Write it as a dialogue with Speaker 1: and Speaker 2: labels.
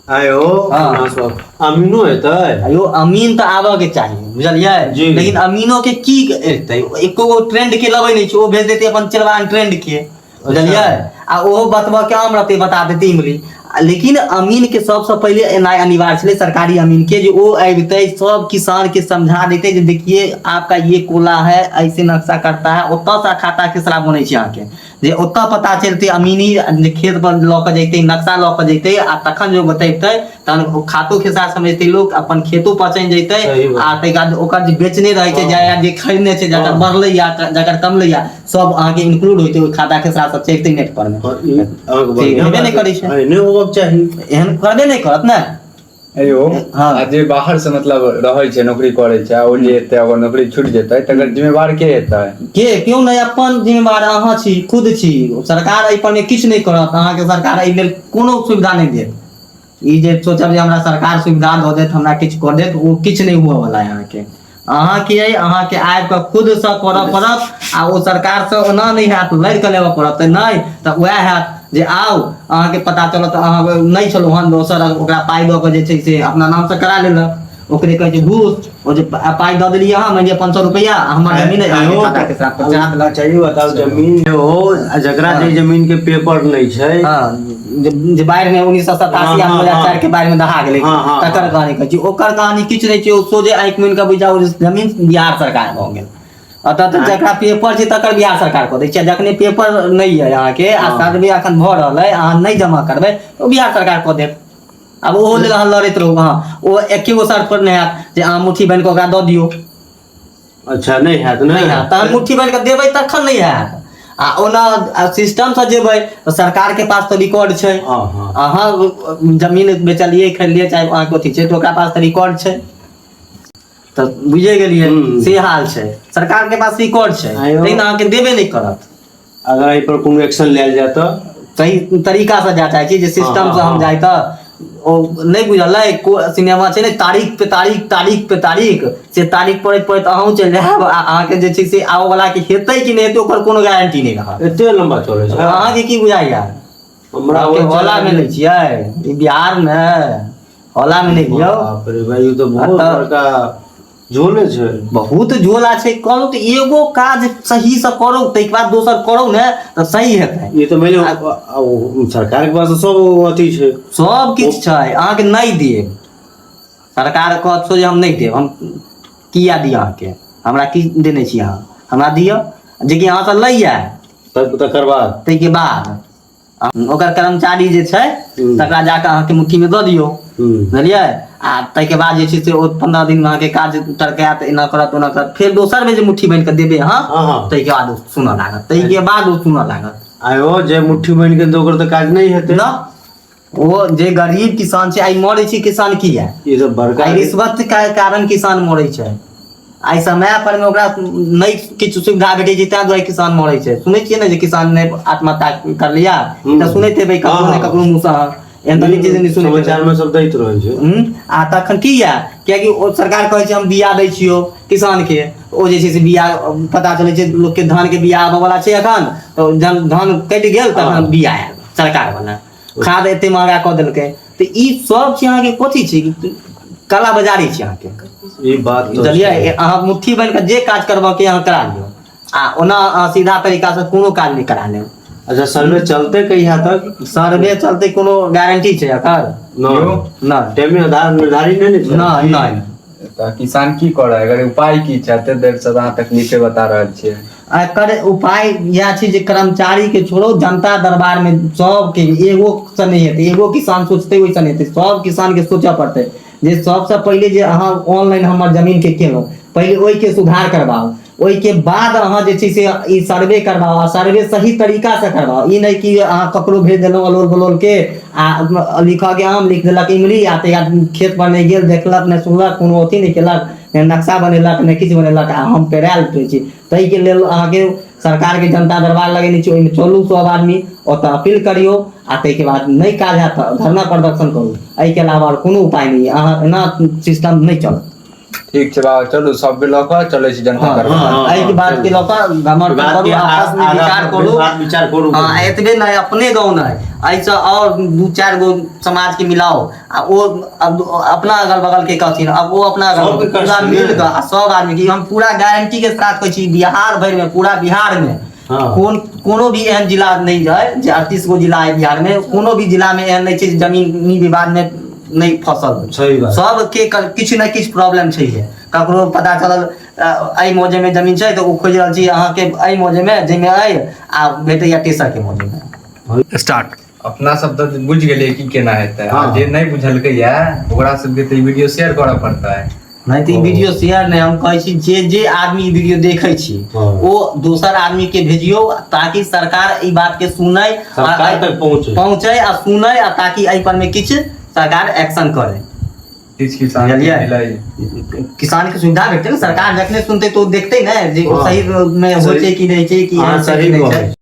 Speaker 1: आयो।
Speaker 2: हाँ।
Speaker 1: सब अमीनो हेतै?
Speaker 2: अयो, अमीन तऽ आबऽ के चाही, बुझलियै?
Speaker 1: जी।
Speaker 2: लेकिन अमीनो के की एतै? एको गो ट्रेंड के लबै नहि छै। ओ भेज देतै अपन चेलवान ट्रेंड के, बुझलियै? आ ओहो बतबऽ के आम रहतै, बता देतै इमली। लेकिन अमीन के सबसँ पहिले एनाइ अनिवार्य छलै, सरकारी अमीन के, जे ओ अबितै, सब किसान के समझा देतै जे देखिए, आपका ये कोला है, ऐसे नक्शा करता है। ओतऽ से खाता खेसरा बनै छै अहाँके, जे ओतऽ पता चलतै। अमीनी जे खेत पर लऽ कऽ जैतै, नक्शा लऽ कऽ जैतै, आ तखन जे बतेतै, तहन ओ खातो खेसरा समझतै लोक, अपन खेतो पहचानि जैतै।
Speaker 1: सही बात।
Speaker 2: आ ताहिके बाद ओकर जे बेचने रहै छै, जे खरीदने छै, जकर बढ़लै या जकर कमलै या, सब अहाँके इंक्लूड होइतै। ओहि खाता खेसरा सब चढ़ितै नेट पर मे।
Speaker 1: हँ, ई अहाँके बढ़िआँ
Speaker 2: हेबे नहि
Speaker 1: बात।
Speaker 2: करै छै।
Speaker 1: एहने होबक चाही।
Speaker 2: एहन करबे नहि करत ने।
Speaker 3: अयो।
Speaker 2: हाँ।
Speaker 3: आ जे बाहर से मतलब रहै छै, नौकरी करै छै, आ ओ जे एतै, अगर नौकरी छूटि जेतै, तकर जिम्मेवार के हेतै?
Speaker 2: के केओ नहि। अपन जिम्मेवार अहाँ छी, खुद छी। सरकार एहि पर मे किछु नहि करत अहाँके। सरकार एहि लेल कोनो सुविधा नहि देत। ई जे सोचब जे हमरा सरकार सुविधा दऽ देत, हमरा किछु कऽ देत, ओ किछु नहि हुअ वाला है अहाँके। अहाँके अइ अहाँके आबि कऽ खुदसँ करऽ पड़त। आ ओ सरकारसँ ओना नहि हैत, लड़ि कऽ लेबऽ पड़त। तऽ नहि तऽ उएह हैत जे आउ, अहाँके पता चलत अहाँ नहि छलहुँ हन, दोसर ओकरा पाइ दऽ कऽ जे छै से अपना नामसँ करा लेलक। ओकरे कहै छै घूस। ओ जे पाइ दऽ देलियै अहाँ, मानि लिअ 500 रुपैआ, आ हमर जमीन अइ, अहाँके खाताके साथ पहुँचा देलक।
Speaker 1: अच्छा, ई बताउ, जमीन जे हो, आ जकरा जे जमीन के पेपर नहि छै?
Speaker 2: हँ, जे बाढ़ि मे 1987 आ 2004 के बाढ़ि मे दहा गेलै,
Speaker 1: हाँ, हाँ,
Speaker 2: तकर कहानी कहै छी। ओकर कहानी किछु नहि छै। ओ सोझे आँखि मुनि कऽ बुझि जाउ, जमीन बिहार सरकार भऽ गेल। एतऽ तऽ जकरा पेपर छै तकर बिहार सरकार कऽ दै छै। जखने पेपर नहि यऽ अहाँके आ सर्वे अखन भऽ रहल अइ, अहाँ नहि जमा करबै तऽ ओ बिहार सरकार कऽ देत। आब ओहो लेल अहाँ लड़ैत रहू। अहाँ ओ एके गो शर्त पर नहि हैत जे अहाँ मुट्ठी बान्हि कऽ ओकरा दऽ दियौ।
Speaker 1: अच्छा, नहि हैत?
Speaker 2: नहि हैत। तहन मुट्ठी बान्हि कऽ देबै तखन नहि हैत। आ ओना सिस्टमसँ जेबै तऽ सरकारके पास तऽ रिकॉर्ड छै।
Speaker 1: हँ हँ
Speaker 2: अहाँ जमीन बेचलियै, खरीदलियै, चाहे अहाँके अथी छै, तऽ ओकरा पास तऽ रिकॉर्ड छै। तऽ बुझे गेलियै? से हाल छै। सरकारके पास रिकॉर्ड छै,
Speaker 1: आयो।
Speaker 2: लेकिन अहाँके देबे नहि करत।
Speaker 1: अगर एहि पर कोनो एक्शन लेल जाय तऽ?
Speaker 2: सही तरीकासँ जाय चाहै छी जे सिस्टमसँ हम जाइ तऽ ओ नहि बुझल अइ। सिनेमा छै ने, तारीख पे तारीख, तारीख पे तारीख, से तारीख पड़ैत पड़ैत अहूँ चलि जायब। आ अहाँके जे छै से आबऽ वला के हेतै कि नहि हेतै, ओकर कोनो गारंटी नहि रहत।
Speaker 1: एते लम्बा चलै छै?
Speaker 2: अहाँके की बुझाइया?
Speaker 1: हमरा
Speaker 2: अहाँके हौला मे लै छियै ई बिहारमे? हौला मे नहि लियौ।
Speaker 1: बाप रे भाई, ई तऽ बहुत बड़का झोले छै।
Speaker 2: बहुत झोला छै। कहलहुँ तऽ एगो काज सहीसँ करू, ताहिके बाद दोसर करू ने, तऽ सही हेतै।
Speaker 1: ई तऽ मानि लियौ, सरकार के पास तऽ सब अथी छै।
Speaker 2: सब किछु छै। अहाँके नहि देब, सरकार कहत जे हम नहि देब, हम किया दिअ अहाँके? हमरा की देने छी अहाँ? हमरा दिअ जेकि अहाँसँ लैया।
Speaker 1: तब तकर बाद?
Speaker 2: ताहिके बाद ओकर कर्मचारी जे छै तकरा जाकऽ अहाँके मुट्ठीमे दऽ दियौ, बुझलियै? आ ताहिके बाद जे छै से ओ 15 दिनमे अहाँके काज टरकायत, एना करत, ओना करत। फेर दोसर बेर जे मुट्ठी बान्हि कऽ देबै अहाँ, ताहिके बाद ओ सुनऽ लागत, ताहिके बाद ओ सुनऽ लागत।
Speaker 1: आयो, जे मुट्ठी बान्हि के ओकर तऽ काज नहि हेतै।
Speaker 2: न, ओ जे गरीब किसान छै, आइ मरै छै किसान किया?
Speaker 1: ई तऽ बड़का
Speaker 2: आइ रिश्वत के कारण किसान मरै छै। आइ समय पर मे ओकरा नहि किछु सुविधा भेटै छै, ताहि दुआरे किसान मरै छै। सुनै छियै ने जे किसान ने आत्महत्या कर लिया? ई तऽ सुनैत हेबै ककरो ने ककरो मुँहसँ अहाँ। एहन तऽ नहि छै जे नहि सुनैत हेबै।
Speaker 1: समाचार मे सब दैत रहै छै।
Speaker 2: आ तखन की यऽ? कियाकि ओ सरकार कहै छै हम बिया दै छियौ किसान के। ओ जे छै से बिया पता चलै छै लोकके, धान के बिया आबऽ वाला छै एखन, तऽ जहन धान कटि गेल तखन बिया आयल सरकार वाला। खाद एते महगा कऽ देलकै। तऽ ई सब छै अहाँके, कथी छै? काला बाजारी छै अहाँके।
Speaker 1: ई बात तऽ
Speaker 2: बुझलियै? अहाँ मुट्ठी बान्हि कऽ जे काज करबऽ के अहाँ करा लियौ, आ ओना अहाँ सीधा तरीका से कोनो काज नहि करा लेब।
Speaker 1: अच्छा, सर्वे चलते कहिया तक?
Speaker 2: सर्वे चलते कोनो गारंटी छै एकर?
Speaker 1: नहि।
Speaker 2: नहि।
Speaker 1: टाइम आधार निर्धारित नहि ने छै?
Speaker 2: नहि, नहि।
Speaker 3: तऽ किसान की करय? अगर उपाय की छै? एते देर से अहाँ तकलीफे बता रहल छियै।
Speaker 2: आ एकर उपाय इएह छै जे कर्मचारी के छोड़ो, जनता दरबार मे सबके, एगो से नहि हेतै, एगो किसान सोचतै ओहिसँ नहि हेतै। सब किसान के सोचऽ पड़तै जे सबसँ पहिले जे अहाँ ऑनलाइन हमर जमीन के केलहुँ, पहिले ओहिके सुधार करबाउ। ओहिके बाद अहाँ जे छै से ई सर्वे करबाउ, आ सर्वे सही तरीकासँ करबाउ। ई नहि कि अहाँ ककरो भेज देलहुँ अलोल बलोल के, आ लिखऽ के आम लिख देलक इमली, आ तहिया खेत पर नहि गेल, देखलक नहि, सुनलक, कोनो अथी नहि केलक, नहि नक्शा बनेलक, नहि किछु बनेलक, आ हम पेरायल रहै छी। ताहिके लेल अहाँके सरकारके जनता दरबार लगेने छी, ओहिमे चलू सब आदमी, ओतऽ अपील करियौ, आ ताहिके बाद नहि काज हैत तऽ धरना प्रदर्शन करू। एहिके अलावा आओर कोनो उपाय नहि अहाँ, एना सिस्टम नहि चलत।
Speaker 3: ठीक छै बाबा, चलू, सबके लऽ कऽ चलै छी जनता दरबार।
Speaker 2: एहिके बात के लऽ कऽ समर्थन
Speaker 1: बात
Speaker 2: करू,
Speaker 1: के
Speaker 2: आपस मे
Speaker 1: आगाँ
Speaker 2: विचार करू,
Speaker 1: बात विचार करू।
Speaker 2: हँ, एतबे नहि, अपने गाँव नहि, एहिसँ आओर दू चारि गो समाज के मिलाओ आ ओ अब अपना अगल बगल के कहथिन, अब ओ अपना अगल
Speaker 1: सबके
Speaker 2: बगल पूरा
Speaker 1: कष्ट
Speaker 2: मिल
Speaker 1: ने।
Speaker 2: कऽ आ सब आदमी के हम पूरा गारंटी के साथ कहै छी, बिहार भरि में, पूरा बिहार में कोन कोनो भी एहन जिला नहि है जे 38 गो जिला है बिहार में, कोनो भी जिला में एहन नहि छै जे जमीनी विवाद में नहि फसल होइ।
Speaker 1: सही बात।
Speaker 2: सबके किछु ने किछु प्रॉब्लम छै। ककरो पता चलल एहि मौजे में जमीन छै तऽ ओ खोजि रहल छी अहाँके एहि मौजे में जाहिमे अइ आ भेटैया तेसर के मौजे में।
Speaker 3: स्टार्ट। अपना सब तऽ बुझि गेलियै की केना हेतै। आ जे नहि बुझलकै या ओकरा सबके तऽ ई वीडियो शेयर करऽ पड़तै।
Speaker 2: नहि तऽ ई वीडियो शेयर नहि, हम कहै छी जे जे आदमी ई वीडियो देखै छी ओ दोसर आदमी के भेजियौ ताकि सरकार ई बात के सुनै आ
Speaker 1: सरकार तक पहुँचे।
Speaker 2: पहुँचे आ सुनै आ ताकि एहि पर में किछु सरकार एक्शन करे,
Speaker 3: किछु किसान के
Speaker 2: बुझलियै?
Speaker 3: मिलै,
Speaker 2: किसान के सुविधा भेटतै ने। सरकार जखने सुनतै तऽ ओ देखतै ने जे ओ सही मे होइ छै कि नहि छै, कि
Speaker 1: हाँ,
Speaker 2: एहन छै
Speaker 1: सही
Speaker 2: कि नहि छै।
Speaker 1: कहै।